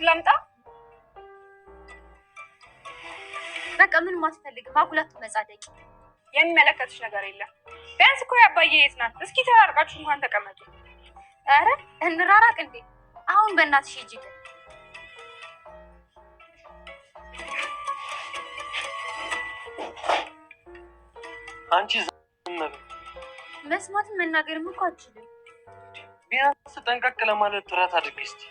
ላምጣ? በቃ ምንም አትፈልግም። አጉላት መጻደቂ የሚመለከትሽ ነገር የለም። ቢያንስ እኮ የአባዬ የት ናት? እስኪ ተራርቃችሁ እንኳን ተቀመጡ። ኧረ እንራራቅ እንዴ! አሁን በእናትሽ ሂጂ። ግን አንቺ ዝም በይ። መስማትም መናገርም እኮ አትችልም። ቢያንስ ጠንቀቅ ለማለት ጥረት አድርጊ እስኪ።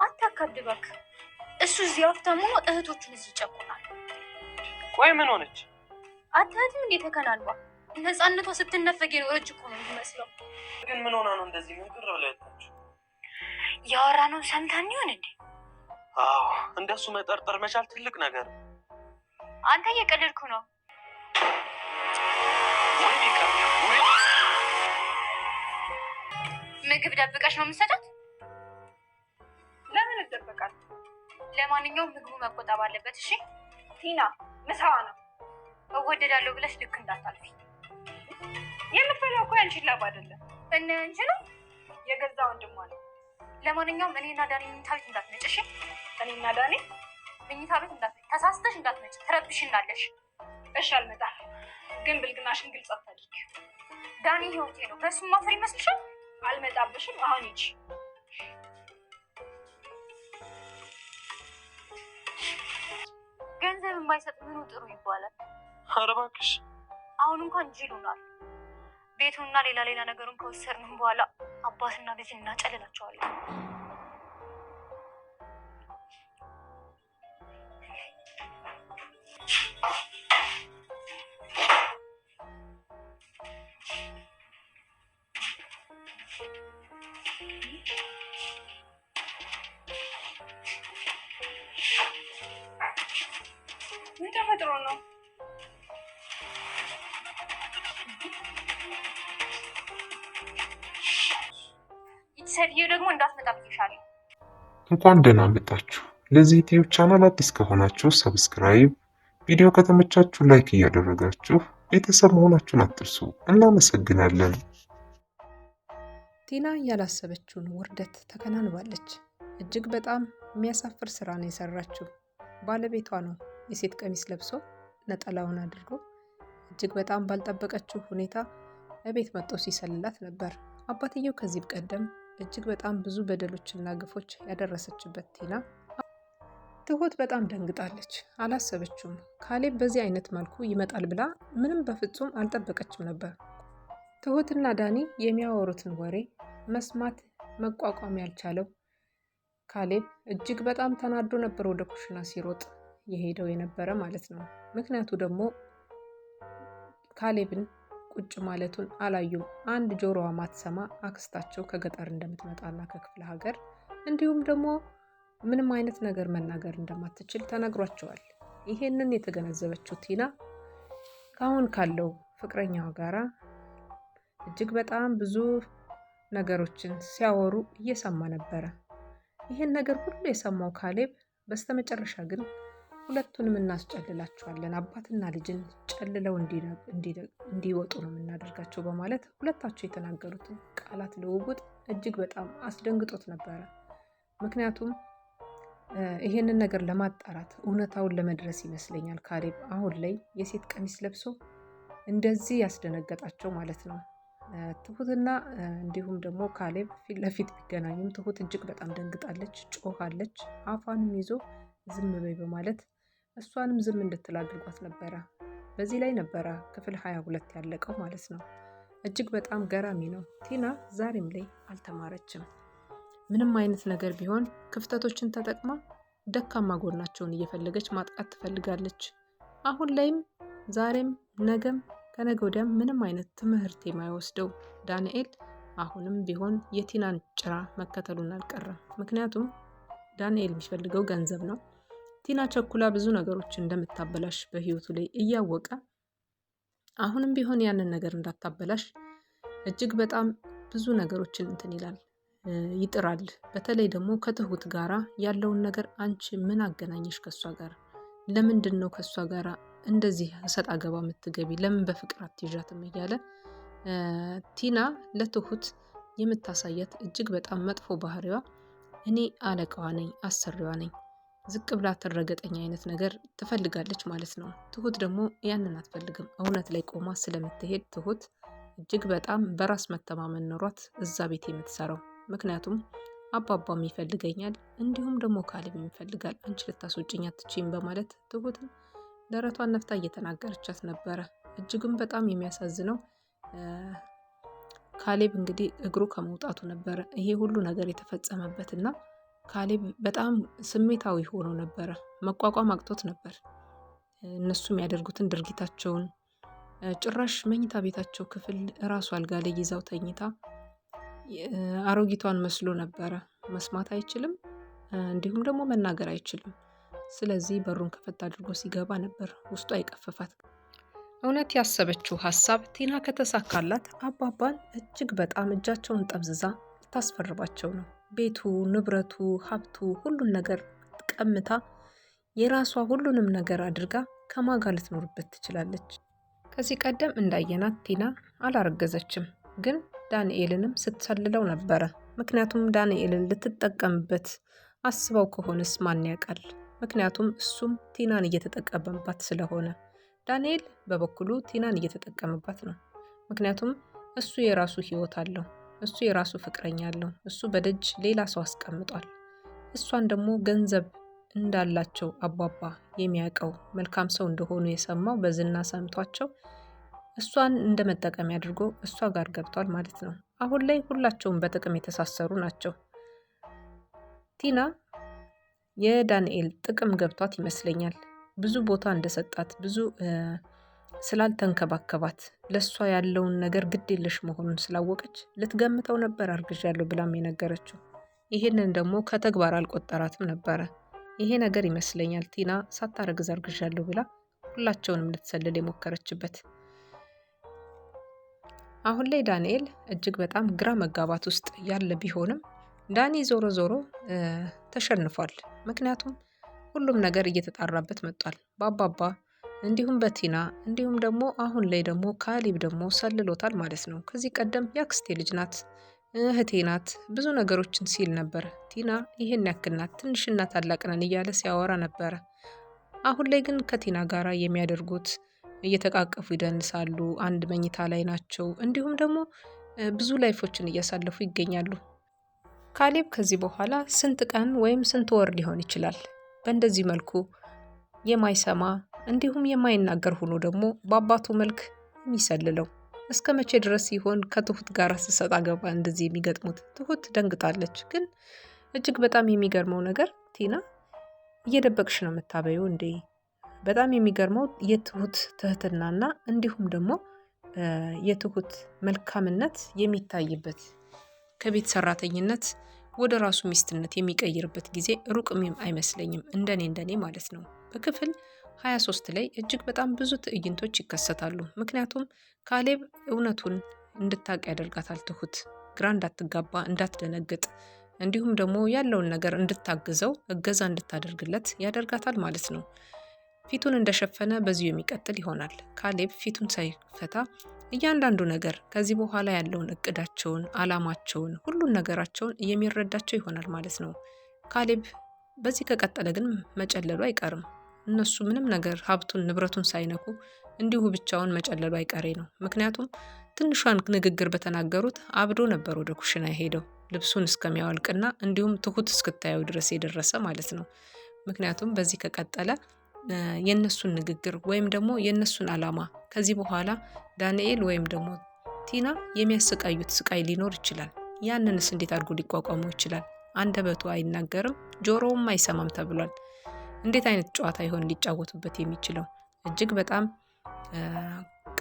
አታካብድ እባክህ። እሱ እዚህ ሀብታም ሆኖ እህቶቹን እዚህ ይጨቁናል። ቆይ ምን ሆነች? አታያትም እንዴ ተከናንባ ነፃነቷ ስትነፈግ የኖረች እኮ ነው የሚመስለው። ግን ምን ሆና ነው እንደዚህ ምን ቅር ብላ የወጣችው? ያወራነውን ሰምታን ይሆን እንዴ? አዎ እንደሱ መጠርጠር መቻል ትልቅ ነገር ነው። አንተ እየቀለድኩ ነው። ወይ ቢቀር ወይ ምግብ ደብቀሽ ነው የምትሰጣት? ለምን እደበቃለሁ? ለማንኛውም ምግቡ መቆጠብ አለበት። እሺ ቲና ምሳዋ ነው። እወደዳለሁ ብለሽ ልክ እንዳታልፊ። የምትበላው እኮ ያንቺን ላብ አይደለም እና ያንቺ ነው። የገዛ ወንድሟ ነው። ለማንኛውም እኔና ዳኒ መኝታ ቤት እንዳትመጭ እሺ? እኔና ዳኒ መኝታ ቤት እንዳትመጭ፣ ተሳስተሽ እንዳትመጭ፣ ትረብሽናለሽ። እሺ አልመጣም፣ ግን ብልግናሽን ግልጽ አታድርጊ። ዳኒ ህይወቴ ነው። በሱ ማፈር ይመስልሻል? አልመጣብሽም። አሁን ሂጂ። ገንዘብ የማይሰጥ ምኑ ጥሩ ይባላል። ኧረ እባክሽ አሁን እንኳን ጅል ሆኗል። ቤቱንና ሌላ ሌላ ነገሩን ከወሰድንም በኋላ አባትና ልጅ እናጨልላቸዋለን። ምን ተፈጥሮ ነው? ይቺ ሴትዮ ደግሞ እንዳትመጣ ብዬሻለሁ። እንኳን ደህና መጣችሁ። ለዚህ ዩቲዩብ ቻናል አዲስ ከሆናችሁ subscribe፣ ቪዲዮ ከተመቻችሁ like እያደረጋችሁ ቤተሰብ መሆናችሁን አትርሱ። እናመሰግናለን። ቲና ያላሰበችውን ውርደት ተከናንባለች። እጅግ በጣም የሚያሳፍር ስራ ነው የሰራችው። ባለቤቷ ነው የሴት ቀሚስ ለብሶ ነጠላውን አድርጎ እጅግ በጣም ባልጠበቀችው ሁኔታ እቤት መጥቶ ሲሰልላት ነበር። አባትየው ከዚህ ቀደም እጅግ በጣም ብዙ በደሎችና ግፎች ያደረሰችበት ቲና ትሁት በጣም ደንግጣለች። አላሰበችውም። ካሌብ በዚህ አይነት መልኩ ይመጣል ብላ ምንም በፍጹም አልጠበቀችም ነበር። ትሁትና ዳኒ የሚያወሩትን ወሬ መስማት መቋቋም ያልቻለው ካሌብ እጅግ በጣም ተናዶ ነበር ወደ ኩሽና ሲሮጥ የሄደው የነበረ ማለት ነው። ምክንያቱ ደግሞ ካሌብን ቁጭ ማለቱን አላዩም። አንድ ጆሮዋ ማትሰማ አክስታቸው ከገጠር እንደምትመጣና ከክፍለ ሀገር እንዲሁም ደግሞ ምንም አይነት ነገር መናገር እንደማትችል ተነግሯቸዋል። ይሄንን የተገነዘበችው ቲና ከአሁን ካለው ፍቅረኛዋ ጋራ እጅግ በጣም ብዙ ነገሮችን ሲያወሩ እየሰማ ነበረ። ይህን ነገር ሁሉ የሰማው ካሌብ በስተመጨረሻ ግን ሁለቱንም እናስጨልላቸዋለን፣ አባትና ልጅን ጨልለው እንዲወጡ ነው የምናደርጋቸው በማለት ሁለታቸው የተናገሩትን ቃላት ልውውጥ እጅግ በጣም አስደንግጦት ነበረ። ምክንያቱም ይሄንን ነገር ለማጣራት እውነታውን ለመድረስ ይመስለኛል ካሌብ አሁን ላይ የሴት ቀሚስ ለብሶ እንደዚህ ያስደነገጣቸው ማለት ነው። ትሁትና እንዲሁም ደግሞ ካሌብ ፊት ለፊት ቢገናኙም ትሁት እጅግ በጣም ደንግጣለች፣ ጮኻለች። አፏንም ይዞ ዝም በይ በማለት እሷንም ዝም እንድትል አድርጓት ነበረ። በዚህ ላይ ነበረ ክፍል 22 ያለቀው ማለት ነው። እጅግ በጣም ገራሚ ነው። ቲና ዛሬም ላይ አልተማረችም። ምንም አይነት ነገር ቢሆን ክፍተቶችን ተጠቅማ ደካማ ጎናቸውን እየፈለገች ማጥቃት ትፈልጋለች። አሁን ላይም ዛሬም ነገም ከነገ ወዲያም ምንም አይነት ትምህርት የማይወስደው ዳንኤል አሁንም ቢሆን የቲናን ጭራ መከተሉን አልቀረም። ምክንያቱም ዳንኤል የሚፈልገው ገንዘብ ነው። ቲና ቸኩላ ብዙ ነገሮች እንደምታበላሽ በህይወቱ ላይ እያወቀ አሁንም ቢሆን ያንን ነገር እንዳታበላሽ እጅግ በጣም ብዙ ነገሮችን እንትን ይላል ይጥራል። በተለይ ደግሞ ከትሁት ጋራ ያለውን ነገር አንቺ ምን አገናኘሽ ከእሷ ጋር? ለምንድን ነው ከእሷ ጋራ እንደዚህ እሰጥ አገባ የምትገቢ? ለምን በፍቅር አትይዣትም? እያለ ቲና ለትሁት የምታሳያት እጅግ በጣም መጥፎ ባህሪዋ እኔ አለቃዋ ነኝ፣ አሰሪዋ ነኝ፣ ዝቅ ብላ ትረገጠኝ አይነት ነገር ትፈልጋለች ማለት ነው። ትሁት ደግሞ ያንን አትፈልግም። እውነት ላይ ቆማ ስለምትሄድ ትሁት እጅግ በጣም በራስ መተማመን ኖሯት እዛ ቤት የምትሰራው፣ ምክንያቱም አባባም ይፈልገኛል እንዲሁም ደግሞ ካሌብም ይፈልጋል፣ አንቺ ልታስወጭኝ አትችይም በማለት ትሁትም ደረቷን ነፍታ እየተናገረቻት ነበረ። እጅግም በጣም የሚያሳዝነው ካሌብ እንግዲህ እግሩ ከመውጣቱ ነበረ ይሄ ሁሉ ነገር የተፈጸመበት እና ካሌብ በጣም ስሜታዊ ሆኖ ነበረ። መቋቋም አቅቶት ነበር። እነሱ የሚያደርጉትን ድርጊታቸውን ጭራሽ መኝታ ቤታቸው ክፍል እራሱ አልጋ ላይ ይዛው ተኝታ አሮጊቷን መስሎ ነበረ። መስማት አይችልም፣ እንዲሁም ደግሞ መናገር አይችልም። ስለዚህ በሩን ከፈት አድርጎ ሲገባ ነበር ውስጡ አይቀፈፋት። እውነት ያሰበችው ሀሳብ ቲና ከተሳካላት አባባን እጅግ በጣም እጃቸውን ጠምዝዛ ልታስፈርባቸው ነው። ቤቱ፣ ንብረቱ፣ ሀብቱ፣ ሁሉን ነገር ቀምታ የራሷ ሁሉንም ነገር አድርጋ ከማጋ ልትኖርበት ትችላለች። ከዚህ ቀደም እንዳየናት ቲና አላረገዘችም፣ ግን ዳንኤልንም ስትሰልለው ነበረ። ምክንያቱም ዳንኤልን ልትጠቀምበት አስበው ከሆነስ ማን ያውቃል? ምክንያቱም እሱም ቲናን እየተጠቀመባት ስለሆነ፣ ዳንኤል በበኩሉ ቲናን እየተጠቀመባት ነው። ምክንያቱም እሱ የራሱ ሕይወት አለው፣ እሱ የራሱ ፍቅረኛ አለው፣ እሱ በደጅ ሌላ ሰው አስቀምጧል። እሷን ደግሞ ገንዘብ እንዳላቸው አባባ የሚያውቀው መልካም ሰው እንደሆኑ የሰማው በዝና ሰምቷቸው እሷን እንደ መጠቀሚያ አድርጎ እሷ ጋር ገብቷል ማለት ነው። አሁን ላይ ሁላቸውም በጥቅም የተሳሰሩ ናቸው። ቲና የዳንኤል ጥቅም ገብቷት ይመስለኛል። ብዙ ቦታ እንደሰጣት፣ ብዙ ስላልተንከባከባት፣ ለእሷ ያለውን ነገር ግድ የለሽ መሆኑን ስላወቀች ልትገምተው ነበር አርግዣለሁ ብላም የነገረችው። ይሄንን ደግሞ ከተግባር አልቆጠራትም ነበረ። ይሄ ነገር ይመስለኛል ቲና ሳታረግዝ አርግዣለሁ ብላ ሁላቸውንም ልትሰልል የሞከረችበት። አሁን ላይ ዳንኤል እጅግ በጣም ግራ መጋባት ውስጥ ያለ ቢሆንም ዳኒ ዞሮ ዞሮ ተሸንፏል። ምክንያቱም ሁሉም ነገር እየተጣራበት መጥቷል። በአባባ እንዲሁም በቲና እንዲሁም ደግሞ አሁን ላይ ደግሞ ካሌብ ደግሞ ሰልሎታል ማለት ነው። ከዚህ ቀደም የአክስቴ ልጅ ናት፣ እህቴ ናት ብዙ ነገሮችን ሲል ነበር። ቲና ይህን ያክል ናት፣ ትንሽና ታላቅ ነን እያለ ሲያወራ ነበረ። አሁን ላይ ግን ከቲና ጋራ የሚያደርጉት እየተቃቀፉ ይደንሳሉ፣ አንድ መኝታ ላይ ናቸው። እንዲሁም ደግሞ ብዙ life ኦችን እያሳለፉ ይገኛሉ። ካሌብ ከዚህ በኋላ ስንት ቀን ወይም ስንት ወር ሊሆን ይችላል በእንደዚህ መልኩ የማይሰማ እንዲሁም የማይናገር ሆኖ ደግሞ በአባቱ መልክ የሚሰልለው? እስከ መቼ ድረስ ይሆን ከትሁት ጋር ስሰጥ አገባ እንደዚህ የሚገጥሙት? ትሁት ደንግጣለች። ግን እጅግ በጣም የሚገርመው ነገር ቲና እየደበቅሽ ነው የምታበዩ እንዴ? በጣም የሚገርመው የትሁት ትህትናና እንዲሁም ደግሞ የትሁት መልካምነት የሚታይበት፣ ከቤት ሰራተኝነት ወደ ራሱ ሚስትነት የሚቀይርበት ጊዜ ሩቅም አይመስለኝም፣ እንደኔ እንደኔ ማለት ነው። በክፍል 23 ላይ እጅግ በጣም ብዙ ትዕይንቶች ይከሰታሉ። ምክንያቱም ካሌብ እውነቱን እንድታቅ ያደርጋታል። ትሁት ግራ እንዳትጋባ፣ እንዳትደነግጥ እንዲሁም ደግሞ ያለውን ነገር እንድታግዘው፣ እገዛ እንድታደርግለት ያደርጋታል ማለት ነው። ፊቱን እንደሸፈነ በዚሁ የሚቀጥል ይሆናል። ካሌብ ፊቱን ሳይፈታ እያንዳንዱ ነገር ከዚህ በኋላ ያለውን እቅዳቸውን፣ አላማቸውን፣ ሁሉን ነገራቸውን የሚረዳቸው ይሆናል ማለት ነው። ካሌብ በዚህ ከቀጠለ ግን መጨለሉ አይቀርም። እነሱ ምንም ነገር ሀብቱን ንብረቱን ሳይነኩ እንዲሁ ብቻውን መጨለሉ አይቀሬ ነው። ምክንያቱም ትንሿን ንግግር በተናገሩት አብዶ ነበር ወደ ኩሽና የሄደው፣ ልብሱን እስከሚያወልቅና እንዲሁም ትሁት እስክታየው ድረስ የደረሰ ማለት ነው። ምክንያቱም በዚህ ከቀጠለ የእነሱን ንግግር ወይም ደግሞ የእነሱን አላማ ከዚህ በኋላ ዳንኤል ወይም ደግሞ ቲና የሚያሰቃዩት ስቃይ ሊኖር ይችላል። ያንንስ እንዴት አድርጎ ሊቋቋመው ይችላል? አንደበቱ አይናገርም፣ ጆሮውም አይሰማም ተብሏል። እንዴት አይነት ጨዋታ ይሆን ሊጫወቱበት የሚችለው? እጅግ በጣም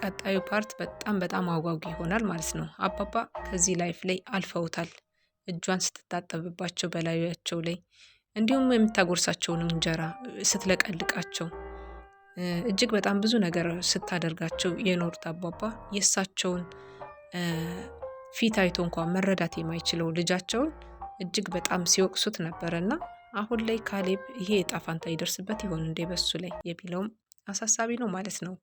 ቀጣዩ part በጣም በጣም አጓጊ ይሆናል ማለት ነው። አባባ ከዚህ life ላይ አልፈውታል። እጇን ስትታጠብባቸው በላያቸው ላይ፣ እንዲሁም የምታጎርሳቸውን እንጀራ ስትለቀልቃቸው፣ እጅግ በጣም ብዙ ነገር ስታደርጋቸው የኖሩት አባባ የእሳቸውን ፊት አይቶ እንኳን መረዳት የማይችለው ልጃቸውን እጅግ በጣም ሲወቅሱት ነበረና አሁን ላይ ካሌብ ይሄ እጣ ፋንታ ይደርስበት ይሆን እንዴ በሱ ላይ የሚለውም አሳሳቢ ነው ማለት ነው።